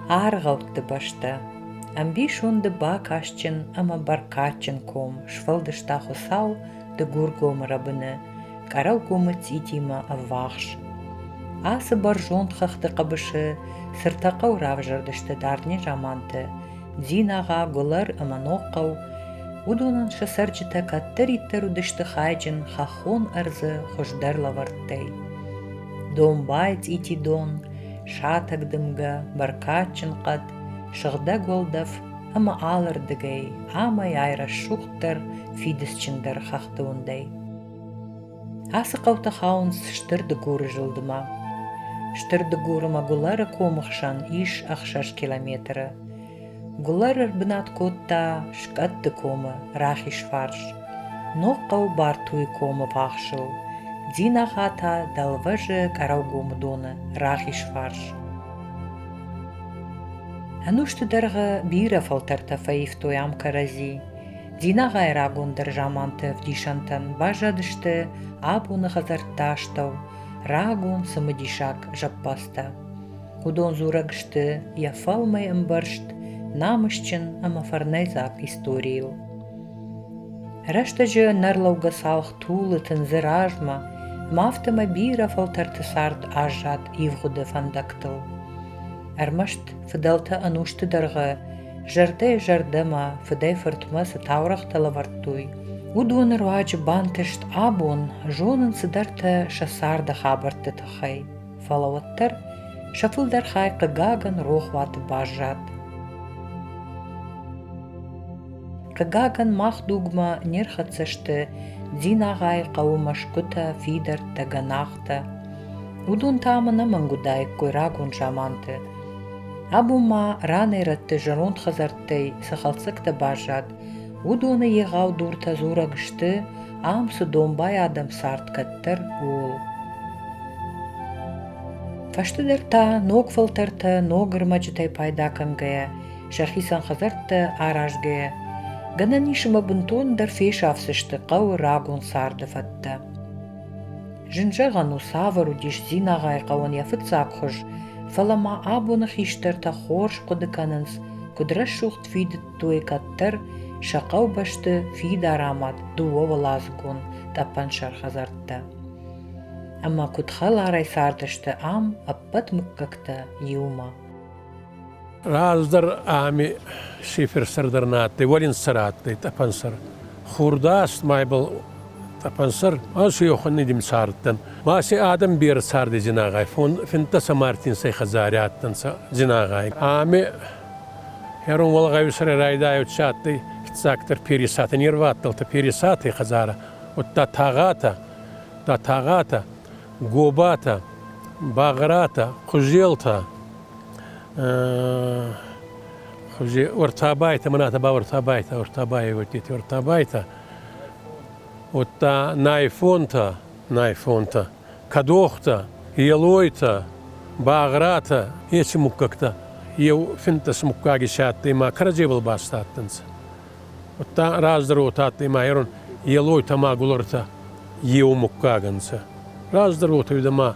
Аргъӕутты бӕстӕ. Ӕмбисонды бакастджын ӕмӕ бӕркадджын ком сфӕлдыста Хуыцау Дыгургомы рӕбыны, Къӕрӕугомы цъитимӕ ӕввахс. Ацы бӕрзонд хӕхты хъӕбысы цы ртӕ хъӕуы равзӕрдысты дард незаманты Дзинагъа, Гуылӕр ӕмӕ Ногхъӕу, уыдонӕн сӕ цӕрджытӕ кӕддӕриддӕр уыдысты хайджын хӕххон ӕрдзы хуыздӕр лӕвӕрттӕй. Домбай цъитидон, сатӕг дымгӕ, бӕркадджын хъӕд, сыгъдӕг уӕлдӕф ӕмӕ алырдыгӕй амӕй-ай рӕсугъддӕр, фидыцджындӕр хӕхты уындӕй. Ацы хъӕутӕ хауынц Стыр Дыгуры зылдмӕ. Стыр Дыгуры ӕмӕ Гуылӕры комы хсӕн ис 6 километры. Гуылӕр ӕрбынат кодта Скъӕтты комы рахиз фарс, Ногхъӕу Бартуйы комы фахсыл, Дзинагъа та дӕлвӕзы Къӕрӕугомы доны рахиз фарс. Ӕнусты дӕргъы бирӕ фӕлтӕртӕ фӕивтой ам кӕрӕдзи. Дзинагъайы рагондӕр заманты ӕвдисӕнтӕн баззадысты абоны хӕдзӕртты астӕу рагон цымыдисаг зӕппӕдзтӕ. Уыдон дзурӕг сты йӕ фӕлмӕй ӕмбӕрзт, намысджын ӕмӕ фӕрнӕйдзаг историйыл. Рӕстӕджы нӕрлӕугӕ цалх тулы тындзы размӕ, ӕмӕ афтӕмӕй бирӕ фӕлтӕрты цард аззад ивгъуыды фӕндӕгтыл. Ӕрмӕст фыдӕлтӕ ӕнусты дӕргъы зӕрдӕйы-зӕрдӕмӕ, фыдӕй-фыртмӕ цы таурӕгътӕ лӕвӕрдтой, уыдоны руаджы бантыст абон зонын цыдӕртӕ сӕ царды хабӕртты тыххӕй, фӕлӕ уӕддӕр сӕ фылдӕр хай хъыгагӕн рохуаты баззад. Хъыгагӕн, мах дугмӕ не рхӕццӕ сты Дзинагъайы хъӕуы мӕсгуытӕ, фидӕрттӕ, гӕнахтӕ. Уыдон та ам ӕнӕмӕнг уыдаиккой рагон заманты. Абон ма ранӕй-рӕтты зӕронд хӕдзӕрттӕй цы хӕлддзӕгтӕ баззад, уыдоны егъау дуртӕ дзурӕг сты, ам цы домбай адӕм цард кӕддӕр, ууыл. Фӕстӕдӕр та ног фӕлтӕртӕ ног ӕрмӕджытӕй пайда кӕнгӕйӕ, сӕхицӕн хӕдзӕрттӕ аразгӕйӕ, гӕнӕн ис ӕмӕ бынтондӕр фесафдзысты хъӕуы рагон царды фӕдтӕ. Зын зӕгъӕн у, цавӕр уыдис Дзинагъайы хъӕуӕн йӕ фыццаг хуыз, фӕлӕ ма абоны хистӕртӕ хорз хъуыды кӕнынц, куыд рӕсугъд фидыдтой кӕддӕр сӕ хъӕубӕсты фидар амад дыууӕуӕладзыгон тъӕпӕнсӕр хӕдзӕрттӕ. Ӕмӕ куыд хӕларӕй цардысты ам ӕппӕт мыггӕгтӕ иумӕ. Раздӕр ами шиферсӕр дӕр нӕ адтӕй, уӕлинсӕр адтӕй, тъӕпӕнсӕр. Хурдаст майбӕл тъӕпӕнсӕр, ӕз еухӕн идим цардтӕн. Ма си адӕм берӕ царди Дзинагъай, финддӕсӕ мартинсӕй хӕдзари адтӕнцӕ Дзинагъай. Ами херон уӕлгъӕуисӕрӕй райдайуд адтӕй фиццагдӕр Перисати не рвадтӕлтӕ Перисати хӕдзарӕ, удта Тагъатӕ, Тагъатӕ, Гобатӕ, Багъратӕ, Хъузелтӕ, Ортабайтӕ, мӕнӕ ба Ортабайтӕ, Ортабайи уодтити Ортабайтӕ, удта Найфонтӕ, Найфонтӕ, Кадохтӕ, Елойтӕ, Багъратӕ, еци муггӕгтӕ еу финддӕс муггаги си адтӕй ма кӕрӕдзебӕл баст адтӕнцӕ. Удта раздӕр уотӕ адтӕй ма ерун Елойтӕ ма Гулӕртӕ еу муггаг ӕнцӕ. Раздӕр уотӕ уидӕ ма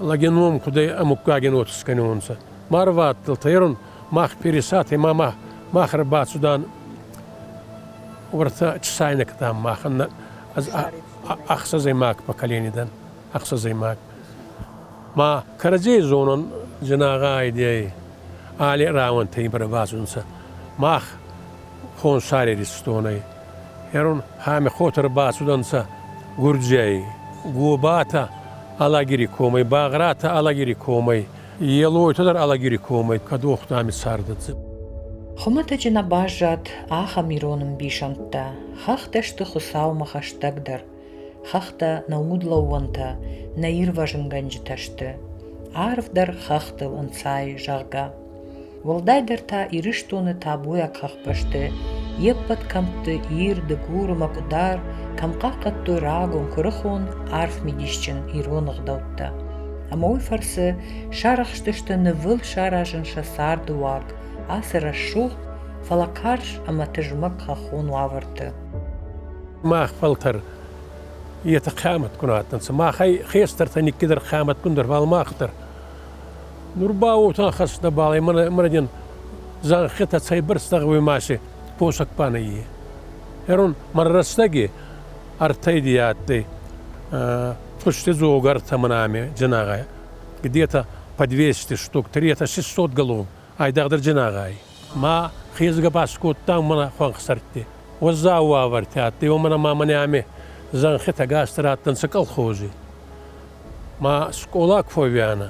лӕги ном кудӕй муггаги уотӕ скӕниуонцӕ. Ма рвадтӕлтӕ ерун мах пересатӕй ма мах ӕрбацудан уӕртӕ часайнӕгтӕм махӕн ӕз ӕхсӕзӕймаг поколени дӕн, ӕхсӕзӕймаг. Ма кӕрӕдзей зонӕн зинагъа идеи али рауӕнтӕй ӕрбацудӕнцӕ. Мах Хонсар Иристонӕй. Ерун Хамихъотӕ ӕрбацудӕнцӕ Гурдзиай, Гобатӕ Алагири комӕй, Багъратӕ Алагири комӕй, Елойтӕ дӕр Алагири комӕй, кӕд уохтами цардӕнцӕ. Хуымӕтӕджы нӕ баззад ахӕм ирон ӕмбисӕндтӕ: хӕхтӕ сты Хуыцаумӕ хӕстӕгдӕр, хӕхтӕ нӕ удлӕууӕнтӕ, нӕ ирвӕзынгӕнджытӕ сты. Арв дӕр хӕхтыл ӕнцайы, зӕгъгӕ. Уӕлдайдӕр та Ирыстоны табуйаг хӕхбӕсты йе ппӕт кӕмтты Ир, Дыгур ӕмӕ Къуыдар кӕм хъахъхъӕдтой рагон куырыхон, арф мидисджын ирон ӕгъдӕуттӕ. Ӕмӕ уый фӕрцы сарӕхстысты нывыл саразын сӕ царды уаг ацы рӕсугъд, фӕлӕ карз ӕмӕ тызмӕг хӕххон уавӕрты. Мах фӕлтӕр етӕ хъиамӕтгун адтӕнцӕ. Махӕй хестӕртӕ никкидӕр хъиамӕтгундӕр, фал мах дӕр. Нур ба уотӕ хӕснӕбӕл мӕнӕ дин зӕнхитӕ цӕйбӕрцӕ гъӕуй ма си косӕг ба нӕййе. Ерун мӕн рӕстӕги ӕртӕйди адтӕй фусти дзог ӕртӕ мӕнӕ Джинагъай. Где-то по 200 штук, 300, 600 голов айдагъдӕр Джинагъай. Ма хезгӕ ба скодтан мӕнӕ хуӕнхсӕртти. Уӕззау уавӕртӕ адтӕй, уомӕн ӕма мӕнӕ ами зӕнхитӕ гӕстӕ раттӕнцӕ колхози. Ма скъола ку фӕууианӕ,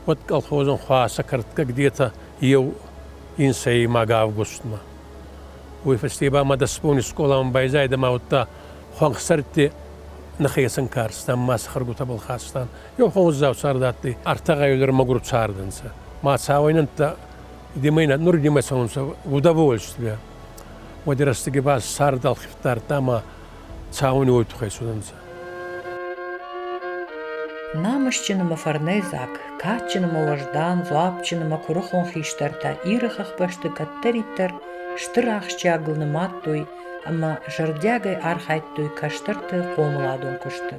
уӕд колхозӕн хуасӕ кӕрдгӕ где-то еу инсӕймаг августмӕ. Уой фӕсте ба ма дӕс бони скъоламӕ байзайдӕ ма удта хуӕнхсӕртти нӕхецӕн карстан, ма сӕ хӕргутӕбӕл хастан. Еу хуӕнхзау цард адтӕй, ӕртӕ дӕр мӕгур цардӕнцӕ. Ма цауӕйнӕнттӕ димӕ нур димӕ цӕунцӕ удовольствие. Уӕди рӕстӕги ба цард ӕлхъивддардта ӕма цауӕни уой туххӕй цудӕнцӕ. Намысджын ӕмӕ фӕрнӕйдзаг, кадджын ӕмӕ уӕздан, дзуапджын ӕмӕ куырыхон хистӕртӕ Иры хӕхбӕсты кӕддӕриддӕр стыр ахсджиагыл нымадтой ӕмӕ зӕрдиагӕй архайдтой кӕстӕрты хъомыладон куысты.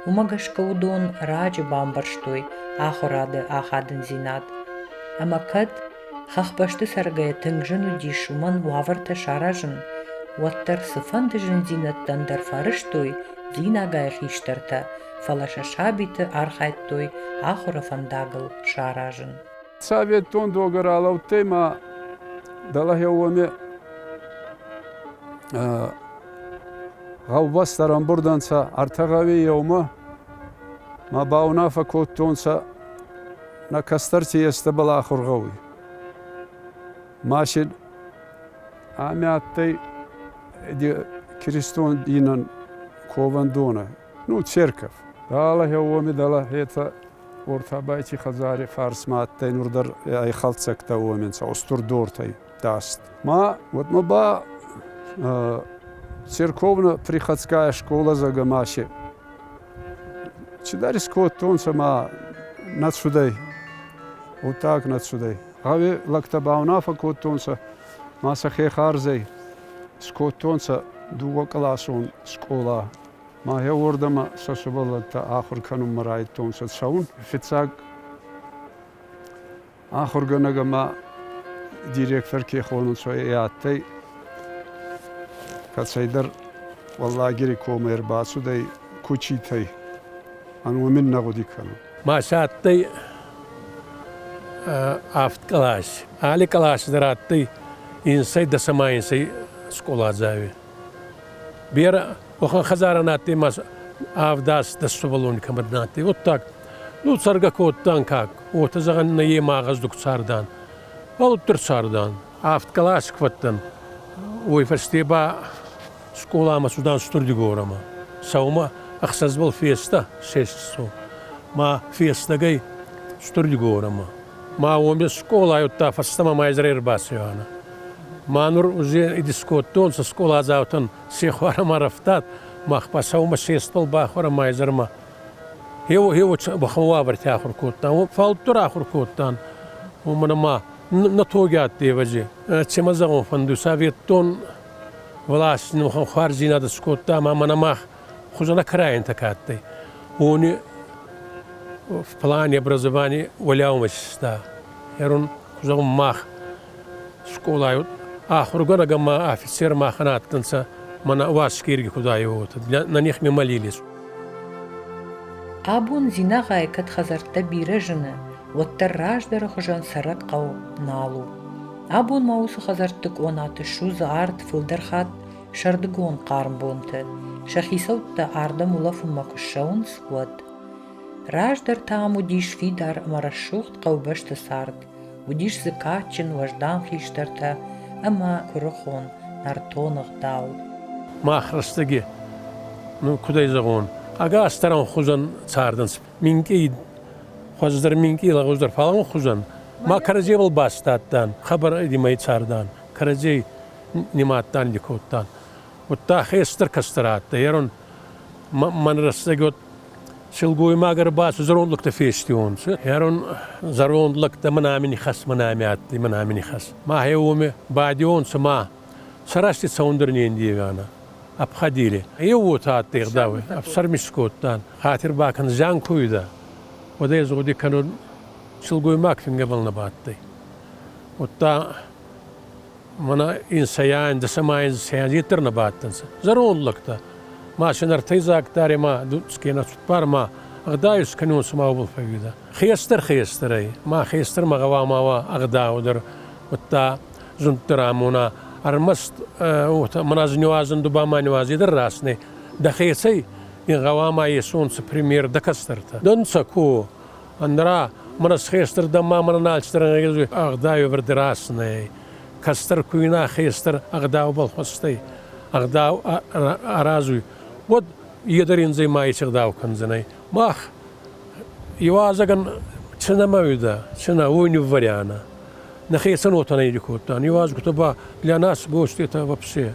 Уымӕ гӕсгӕ уыдон раджы бамбӕрстой ахуырады ахадындзинад. Ӕмӕ кӕд хӕхбӕсты цӕргӕйӕ тынг зын уыдис уымӕн уавӕртӕ саразын, уӕддӕр цыфӕнды зындзинӕдтӕн дӕр фӕрыстой Дзинагайы хистӕртӕ, фӕлӕ сӕ сабиты архайдтой ахуыры фӕндагыл саразын. Советон догы ралӕудтӕй ма дӕлӕ уоми гъӕубӕстӕ ӕрӕмбурдӕнцӕ ӕртӕ гъӕуи еумӕ ма баунаффӕ кодтонцӕ нӕ кӕстӕрти естӕбӕл ахур гъӕуй. Ма си ами адтӕй киристон динӕн ковӕндонӕ, ну, церковь. Дӕлӕ уоми дӕлӕ етӕ Ортабайти хӕдзари фарсмӕ адтӕй нур дӕр ӕй хӕлддзӕгтӕ уоми устур дортӕй даст. Ма уӕдмӕ ба церковно-приходская школа зӕгъӕ ма си цидӕр искодтонцӕ ма нӕ цудӕй, гъуддаг нӕ цудӕй. Гъӕуи лӕгтӕ баунаффӕ кодтонцӕ ма сӕхе харзӕй скодтонцӕ дууӕкъласон скъола. Ма уордӕмӕ сӕ сувӕллӕнттӕ ахур кӕнунмӕ райдтонцӕ цӕун. Фиццаг ахургӕнӕг ӕма директор ке хонунцӕ, е адтӕй кӕцӕйдӕр Уӕллагири комӕй ӕрбацудӕй Кучитӕй. Ан уомин нӕ гъуди кӕнун. Ма сӕ адтӕй авд кълас. Алли къласи дӕр адтӕй инсӕй дӕсӕма инсӕй скъоладзауи. Берӕ уӕхӕн хӕдзарӕн адтӕй ма авдас дӕс сувӕллони кӕмӕн адтӕй. Вот так. Ну, цӕргӕ кодтан как. Уотӕ зӕгъӕн нӕ ема гъӕздуг цардан. Фал уддӕр цардан. Авд кълас фӕдтӕн. Уой фӕсте ба скъоламӕ цудан Стур-Дигорӕмӕ. Сӕумӕ ӕхсӕзбӕл феста сестсо. Ма фестӕгӕй Стур-Дигорӕмӕ. Ма уоми скъолай удта фӕстӕмӕ ма изӕрӕй ӕрбацӕуианӕ. Ма нур уже искодтонцӕ скъоладзаутӕн сехуарӕмӕ рафтад, мах ба сӕумӕ сестбӕл бахуӕрӕ ма изӕрмӕ. Еу еу уӕхӕн уавӕрти ахур кодтан, фал дӕр ахур кодтан. Уомӕн ӕма нӕ тоги адтӕй ӕвӕдзи. Ци ма зӕгъун фӕндуй, цӕветтон власть уӕхӕн хуарздзийнадӕ скодта ӕма мӕнӕ мах хузӕн окраинтӕ ка адтӕй, уони в плане образования уӕлиаумӕ систа. Ерун, зӕгъун, мах скъолай ахургӕнӕг ӕма офицер махӕн адтӕнцӕ мӕнӕ Уаскирги куд айвотӕ, на них мы молились. Абон Дзинагъайы кӕд хӕдзӕрттӕ бирӕ зыны, уӕддӕр раздӕры хуызӕн цӕрӕг хъӕу нал у. Абон ма уыцы хӕдзӕртты къонаты ссудзы арт фылдӕр хатт сӕрдыгон хъарм бонты, сӕ хицӕуттӕ ардӕм улӕфынмӕ куы ссӕуынц, уӕд. Раздӕр та ам уыдис фидар ӕмӕ рӕсугъд хъӕубӕсты цард, уыдис дзы кадджын, уӕздан хистӕртӕ ӕмӕ куырыхон, нӕртон ӕгъдау. Мах рӕстӕги, ну, куд ӕй зӕгъон, ӕгас дӕр хузӕн цардӕнцӕ. Минкъий хуӕздӕр, минкъий лӕгъуздӕр, фал хузӕн. Ма кӕрӕдзебӕл баст адтан, хабар имӕ цардан, кӕрӕдзей нимадтан, кодтан. Удта хестӕр кӕстӕр адтӕй. Ерун мӕн рӕстӕги вот силгоймаг ӕрбацу зӕронд лӕгтӕ фестионцӕ. Ерун зӕронд лӕгтӕ мӕнӕ ами нихӕс, мӕнӕ ами адтӕй, мӕнӕ ами нихӕс. Ма хе уоми бадионцӕ ма сарӕзти цӕун дӕр не ндевианӕ. Обходили. Еу уотӕ адтӕй ӕгъдауи, ӕфсӕрми скодтан. Хатир бакӕн, зиан ку уидӕ, уӕд ӕй гъуди кӕнун. Силгоймаг фингӕбӕл нӕ бадтӕй. Удта мӕнӕ инсӕйӕн, дӕсӕмӕ инсӕйӕн етдӕр нӕ бадтӕнцӕ. Зӕронд лӕгтӕ. Ма се нӕртӕй дзагдаре ма кенӕ цуппар ма ӕгъдау скӕнунцӕ ма уобӕл фӕууидӕ. Хестӕр хестӕр ӕй, ма хестӕрмӕ гъӕуама уа ӕгъдау дӕр, удта зунд дӕр амона. Ӕрмӕст мӕнӕ ниуазӕн ду ба ма ниуази дӕр раст нӕй. Дӕхецӕй ин гъӕуама есонцӕ пример дӕ кӕстӕртӕ. Дӕнцӕ ку ӕндӕра мӕнӕ хестӕр дӕн ма мӕнӕ налцдӕр ӕгъдау ӕвӕрд раст нӕй. Кӕстӕр ку ина хестӕр ӕгъдаубӕл хуӕстӕй, ӕгъдау аразуй, уӕд е дӕр ин ма еци ӕгъдау кӕндзӕнӕй. Мах иуазӕгӕн ци нӕмӕ уидӕ, ци нӕ, уой ниввӕрианӕ. Нӕхецӕн уотӕ нӕ кодтан. Иуазгутӕ ба для нас гости это вообще.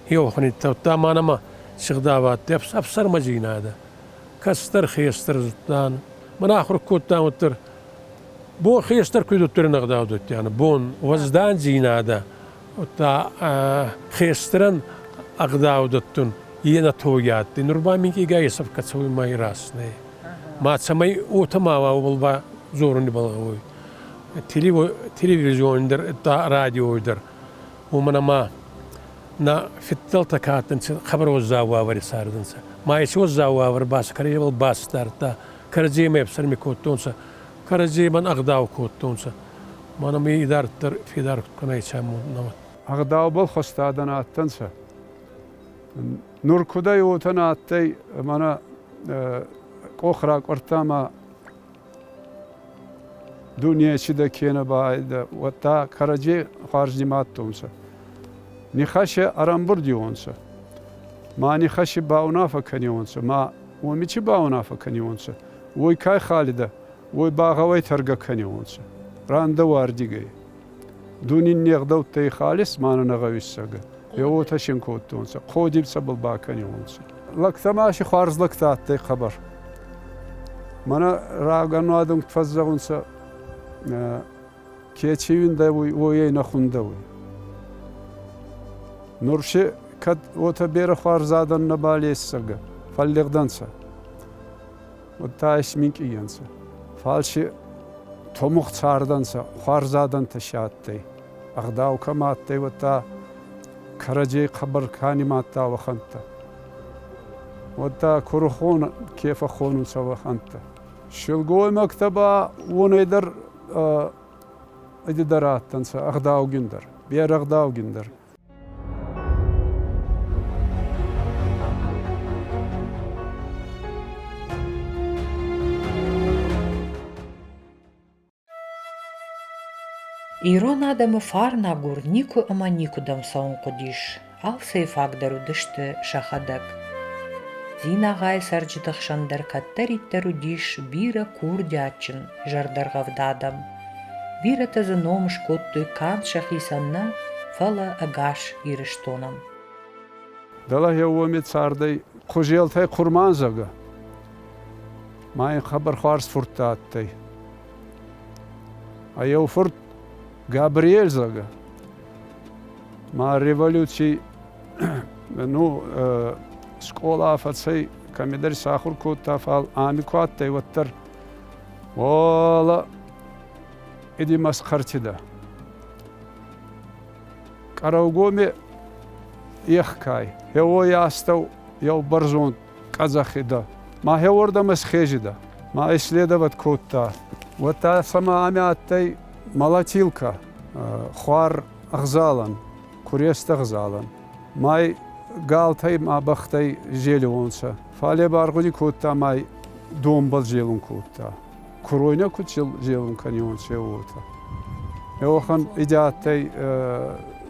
Еухӕниттӕ ма нӕмӕ ци ӕгъдау адтӕй, ӕфсӕрмӕдзийнадӕ. Кӕстӕр хестӕр зудтан. Мӕн ахур кодтан уӕддӕр бон хестӕр куд уӕддӕр ӕгъдау дӕттиан. Бон уӕздандзийнадӕ, удта хестӕрӕн ӕгъдау дӕттун е нӕ тоги адтӕй. Нур ба минкъийгай исӕфгӕ цӕуй ма раст нӕй. Ма цӕмӕй уотӕ ма уа, уобӕл ба дзоруни бал гъӕуй. Телевизион дӕр, радиой дӕр. Уомӕн ӕма нӕ фидтӕлтӕ ка адтӕнцӕ, хъӕбӕр уӕззау уавӕри цардӕнцӕ. Ма еци уӕззау уавӕр ба сӕ кӕрӕдзебӕл басдардта, кӕрӕдземӕ ӕфсӕрми кодтонцӕ, кӕрӕдземӕн ӕгъдау кодтонцӕ. Ма нӕмӕ идарддӕр федар кӕнӕй цӕмӕн. Ӕгъдаубӕл хуӕстадӕн адтӕнцӕ. Нур кудӕй уотӕ нӕ адтӕй, мӕнӕ къох ракъуӕрдта ма ду нечи дӕ кенӕ ба уӕдта кӕрӕдзей хуарз нимадтонцӕ. Нихӕси ӕрӕмбурдиуонцӕ, ма нихӕси баунаффӕ кӕниуонцӕ, ма уоми ци баунаффӕ кӕниуонцӕ, уой ка халидӕ, уой ба гъӕуӕй тӕргӕ кӕниуонцӕ. Рандӕуардигӕй. Ду нин не гъдӕуттӕ ихалис, ма нӕ гъӕуиссагӕ. Е уотӕ син кодтонцӕ, хъоди цӕбӕл бакӕниуонцӕ. Лӕгтӕ ма си хуарз лӕгтӕ адтӕй хъӕбӕр. Мӕнӕ рагӕнуадон фӕззӕгъунцӕ, ке чи уиндӕуй, уойӕй нӕ хундӕуй. Нур си кӕд уотӕ берӕ хуарз адӕн нӕбал ес, зӕгъгӕ, фӕллигъдӕнцӕ. Уӕдта исминкъий ӕнцӕ. Фал си тумугъ цардӕнцӕ, хуарз адӕнтӕ си адтӕй. Ӕгъдау кӕмӕ адтӕй, уӕдта кӕрӕдзей хъӕбӕр ка нимадта, уӕхӕнттӕ. Уӕдта курухон ке фӕххонунцӕ, уӕхӕнттӕ. Силгоймӕгтӕ ба уонӕй дӕр дӕр адтӕнцӕ ӕгъдаугиндӕр, берӕ ӕгъдаугиндӕр. Ирон адӕмы фарнагур никуы ӕмӕ никуыдӕм цӕуын хъуыдис, алцӕй фаг дӕр уыдысты сӕхӕдӕг. Дзинагъайы цӕрджыты хсӕн дӕр кӕддӕриддӕр уыдис бирӕ курдиатджын, зӕрдӕргъӕвд адӕм. Бирӕтӕ дзы ном скодтой канд сӕхицӕн нӕ, фӕлӕ ӕгас Ирыстонӕн. Дӕлӕ уоми цардӕй Хъузелтӕй Хъурман, зӕгъгӕ. Ма ин хъӕбӕр хуарз фурттӕ адтӕй. А еу фурт Габриэль, зӕгъгӕ, ма революций ну, скъола фӕцӕй, кӕмидӕр сахур кодта, фал ами ку адтӕй, уӕддӕр уола иди масхъӕртидӕ. Къӕрӕугоми ехкай, хеуой астӕу еу бӕрзонд къӕдзӕхи дӕ. Ма хеуордӕмӕ схезидӕ, ма исследовать кодта. Уӕдта сӕмӕ ами адтӕй молотилка, хуар ӕгъзалӕн, курестӕ ӕгъзалӕн. Май галтӕй ма бӕхтӕй зелионцӕ. Фале баргъуди кодта май донбӕл зелун кодта. Куройнӕ куд зелун кӕниуонцӕ, уотӕ. Еуӕхӕн иде адтӕй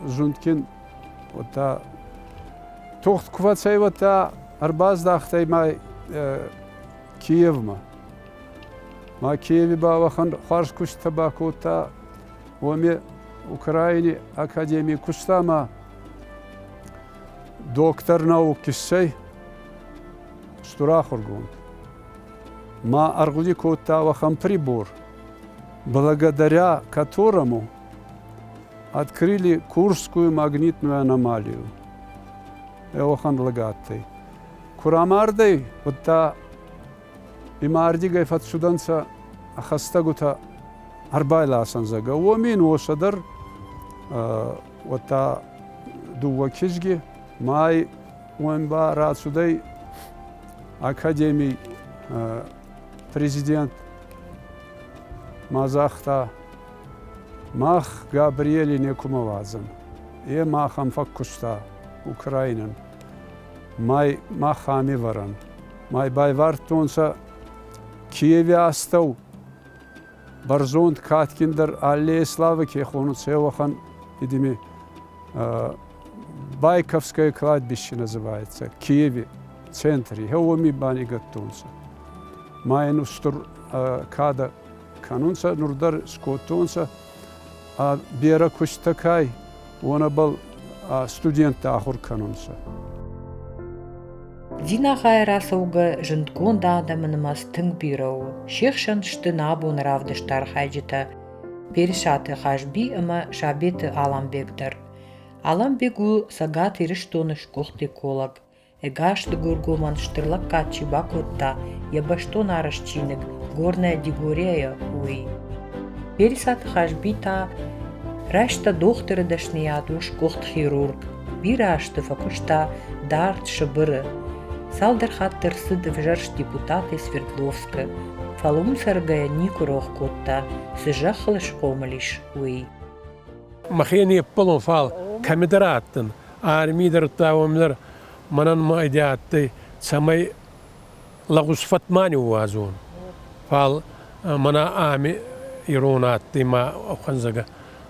зундгин, уӕдта тугъд ку фӕцӕй, уӕдта ӕрбаздахтӕй ма Киевмӕ. Ма Киеви ба уӕхӕн хуарз куститӕ бакодта, уоми Украини академий куста ма доктор наук иссӕй, стур ахургонд. Ма ӕргъуди кодта уӕхӕн прибор, благодаря которому открыли Курскую магнитную аномалию. Еуӕхӕн лӕг адтӕй. Ку рамардӕй, уӕдта имӕ ардигӕй фӕццудӕнцӕ хӕстӕгутӕ. Ӕрбайласӕн, зӕгъгӕ, уоми ин уосӕ дӕр, уӕдта дууӕ кизги, май уон ба рацудӕй академий президент ма загъта, мах Габриэли некумӕ уадзӕн. Е махӕн фӕккуста Украинӕн. Май мах ами вӕрӕн. Май байвардтонцӕ Киеви астӕу бӕрзонд кадгиндӕр Аллея Славы ке хонунцӕ, уӕхӕн идими Байковское кладбище называется, Киеве, центри. Уоми банигӕдтонцӕ. Ма ин устур кадӕ кӕнунцӕ, нур дӕр скодтонцӕ. А берӕ кустӕ кай, уонӕбӕл студенттӕ ахур кӕнунцӕ. Дзинагъайӕ рацӕугӕ зындгонд адӕмы нымӕц тынг бирӕ у. Се хсӕн сты нӕ абоны равдысты архайджытӕ Перысаты Хазби ӕмӕ Сабеты Аламбег дӕр. Аламбег у Цӕгат Ирыстоны сгуыхт эколог, ӕгас Дыгургомӕн стыр лӕггад чи бакодта, йӕ бӕстон арӕзт чиныг «Горная Дигория-йы, уый. Перысаты Хазби та райста дохтыры дӕсныйад, у сгуыхт хирург. Бирӕ азты фӕкуыста дард Сыбыры. Цалдӕр хатты ӕрцыд ӕвзӕрст депутатӕй Свердловскы, фӕлӕ уым цӕргӕйӕ никуы рох кодта, цы зӕххыл схъомыл ис, уый. Мӕхе не ппӕлон, фал кӕмидӕр адтӕн, армий дӕр уым дӕр мӕнӕн мӕ идея адтӕй, цӕмӕй лӕгъуз фӕд ма ниууадзон. Фал мӕнӕ ами ирон адтӕй ма ӕхуӕнзӕгӕ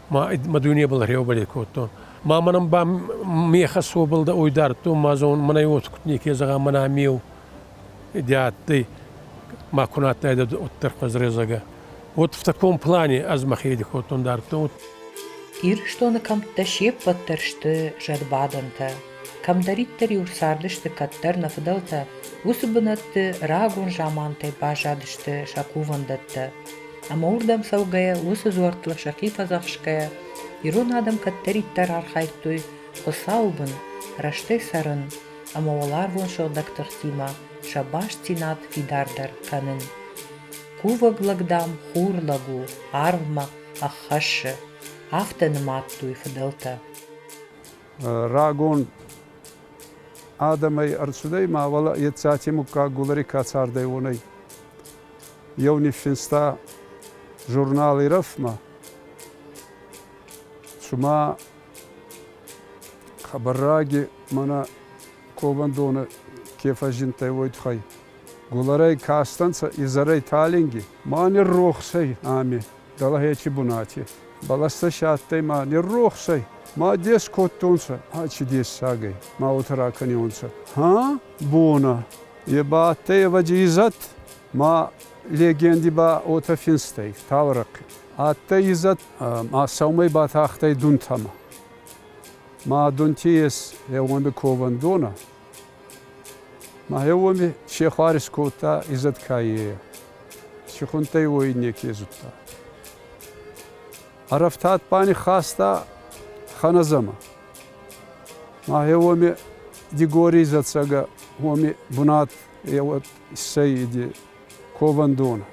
ма мӕ дуйнебӕл реубӕли кодтон. Ма мӕнӕн ба ме хӕс уобӕл уой дардтон, ма зон, мӕнӕй уот куд неке зӕгъа, мӕнӕ меу идея адтӕй, ма ку на адтайдӕ уӕддӕр хуӕзрезӕгӕ. Вот в таком плане ӕз мӕхе кодтон дардтон. Ирыстоны кӕмттӕ се ппӕт дӕр сты зӕдбадӕнтӕ. Кӕмдӕриддӕр-иу цардысты кӕддӕр нӕ фыдӕлтӕ, уыцы бынӕтты рагон замантӕй баззадысты сӕ кувӕндӕттӕ. Ӕмӕ уырдӕм цӕугӕйӕ, уыцы дзуӕрттыл сӕхи фӕдзӕхсгӕйӕ, ирон адӕм кӕддӕриддӕр архайдтой Хуыцауы бын рӕстӕй цӕрын ӕмӕ уӕларвон сыгъдӕг тыхтимӕ сӕ бастдзинад фидардӕр кӕнын. Кувӕг лӕг, дам, хур лӕг у, арвмӕ ӕххӕссы, афтӕ нымадтой фыдӕлтӕ. Рагон адӕмӕй ӕрцудӕй ма уӕлӕ Етдзати муггаг Гулари ка цардӕй, уонӕй еу ниффинста журнал «Ирӕф»-мӕ. Цума хабарраги мӕнӕ ковӕндонӕ ке фӕззиндтӕй, уой туххӕй. Гуларӕй кастӕнцӕ изӕрӕй талинги, ма ниррохс ӕй ами, дӕлӕ хечи бунати. Бӕлӕстӕ си адтӕй ма ниррохс ӕй. Ма дес кодтонцӕ, а чи дессаг ӕй, ма уотӕ ракӕниуонцӕ. Ха, бона, е ба адтӕй ӕвӕдзи изӕд, ма легенди ба уотӕ финст ӕй, таурӕхъи. Адтӕй изӕд ма сӕумӕй батахтӕй Дунтӕмӕ. Ма Дунти ес еуоми ковӕндонӕ, Ма уоми сехуар искодта изӕд ка е. Ци хунтӕй уой неке зудта. Ӕрӕфтад ба ниххаста Ханазӕмӕ. Ма уоми Дигори изӕдцӕгӕ уоми бунат еуӕд иссӕй иди ковӕндонӕ.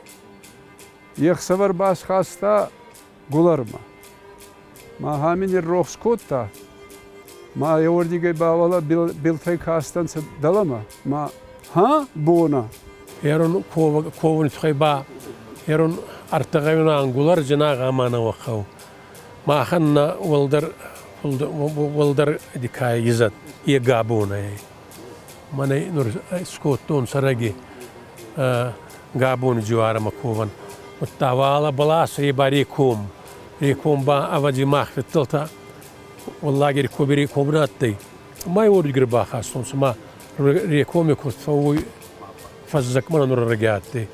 Е хсӕвӕр ба схаста Гулармӕ. Ма ами ниррохс кодта, ма еуӕрдигӕй ба уӕлӕ билтӕй кастӕнцӕ дӕлӕмӕ, ма ха бона. Ерон ковун туххӕй ба ерон ӕртӕгъӕйон Гулар зинагъ ӕма нӕуӕгхъӕу. Махӕн нӕ уӕлдӕр уӕлдӕр дикай изӕд е габонӕй. Мӕнӕ нур скодтон цӕрӕги Габони дзиуарӕмӕ ковӕн. Удта уӕлӕ бӕлас ба реком. Реком ба ӕвӕдзи мах федтӕлтӕ лагерь коби реком на адтӕй. Ма уордигӕй бахастонцӕ, ма рекоми куд фӕууй фӕззӕгмӕ нур ӕрӕги адтӕй.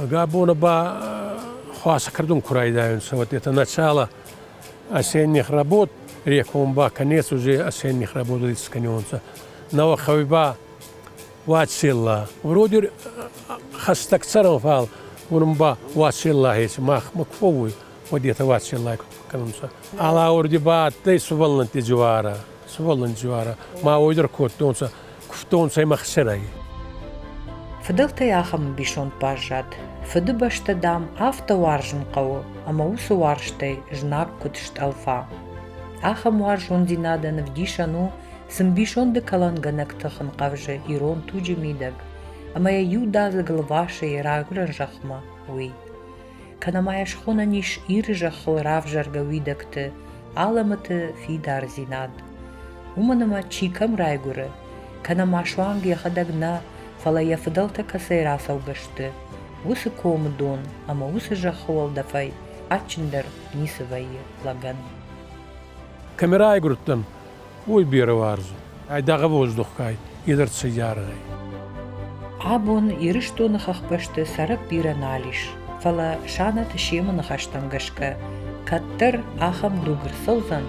Габона ба хуасӕ кӕрдун ку райдайунцӕ, вот это начало осенних работ, реком ба конец уже осенних работ искӕниуонцӕ. Нӕуӕгхъӕуи ба Уацилла. Вроде хӕстӕг цӕрӕн, фал уонӕн ба Уацилла хеци мах ма ку фӕууй, уӕд етӕ Уацилла кӕнунцӕ. Алаурди ба адтӕй сувӕллӕнтти дзиуарӕ, сувӕллӕнтти дзиуарӕ. Ма уой дӕр кодтонцӕ, кувтонцӕ имӕ хсӕрӕй. Фыдӕлтӕй ахӕм ӕмбисонд баззад: Фыдыбӕстӕ, дам, афтӕ уарзын хъӕуы, ӕмӕ уыцы уарзтӕй знаг куыд стъӕлфа. Ахӕм уарзондзинадӕн ӕвдисӕн у, цы мбисонды кӕлӕнгӕнӕг тых ӕнхъӕвзы ирон туджы мидӕг, ӕмӕ йӕ иудадзыг лвасы йӕ райгуырӕн зӕхмӕ, уый. Кӕнӕ ма йӕ схонӕн ис Иры зӕххыл равзӕргӕ уидӕгты алӕмӕты фидардзинад. Уымӕн ӕмӕ чи кӕм райгуыры, кӕнӕ ма суанг йӕхӕдӕг нӕ, фӕлӕ йӕ фыдӕлтӕ кӕцӕй рацӕугӕ сты, уыцы комы дон ӕмӕ уыцы зӕххы уӕлдӕфӕй адджындӕр ницы вӕййы лӕгӕн. Кӕми райгурдтӕн, уой берӕ уарзун. Айдагъ воздухкай идӕрд цӕййарӕй. Абон Ирыстоны хӕхбӕсты цӕрӕг бирӕ нал ис, фӕлӕ Санаты Семы ныхӕстӕм гӕсгӕ, кӕддӕр ахӕм дуг ӕрцӕудзӕн,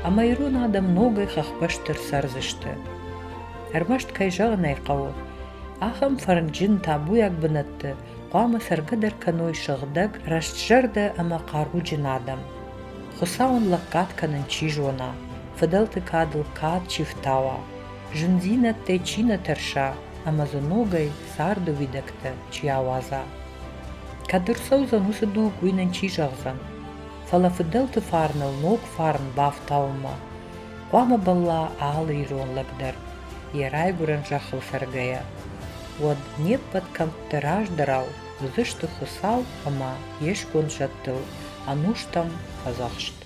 ӕмӕ ирон адӕм ногӕй хӕхбӕсты рцӕрдзысты. Ӕрмӕст, кӕй зӕгъын ӕй хъӕуы, ахӕм фӕрнджын табуйаг бынӕтты хъуамӕ цӕргӕ дӕр кӕной сыгъдӕг, рӕстзӕрдӕ ӕмӕ хъаруджын адӕм. Хуыцауӕн лӕггад кӕнын чи зона, фыдӕлты кадыл кад чи фтауа, зындзинӕдтӕй чи нӕ тӕрса ӕмӕ дзы ногӕй царды уидӕгтӕ чи ауадза. Кӕд ӕрцӕудзӕн уыцы дуг, уый нын чи зӕгъдзӕн? Фӕлӕ фыдӕлты фарныл ног фарн бафтауынмӕ хъуамӕ бӕлла алы ирон лӕг дӕр, йӕ райгуырӕн зӕххыл цӕргӕйӕ. Уӕд не ппӕт кӕмтты раздӕрау уыдзысты Хуыцау ӕмӕ йе сконд зӕдтыл ӕнустӕм фӕдзӕхст.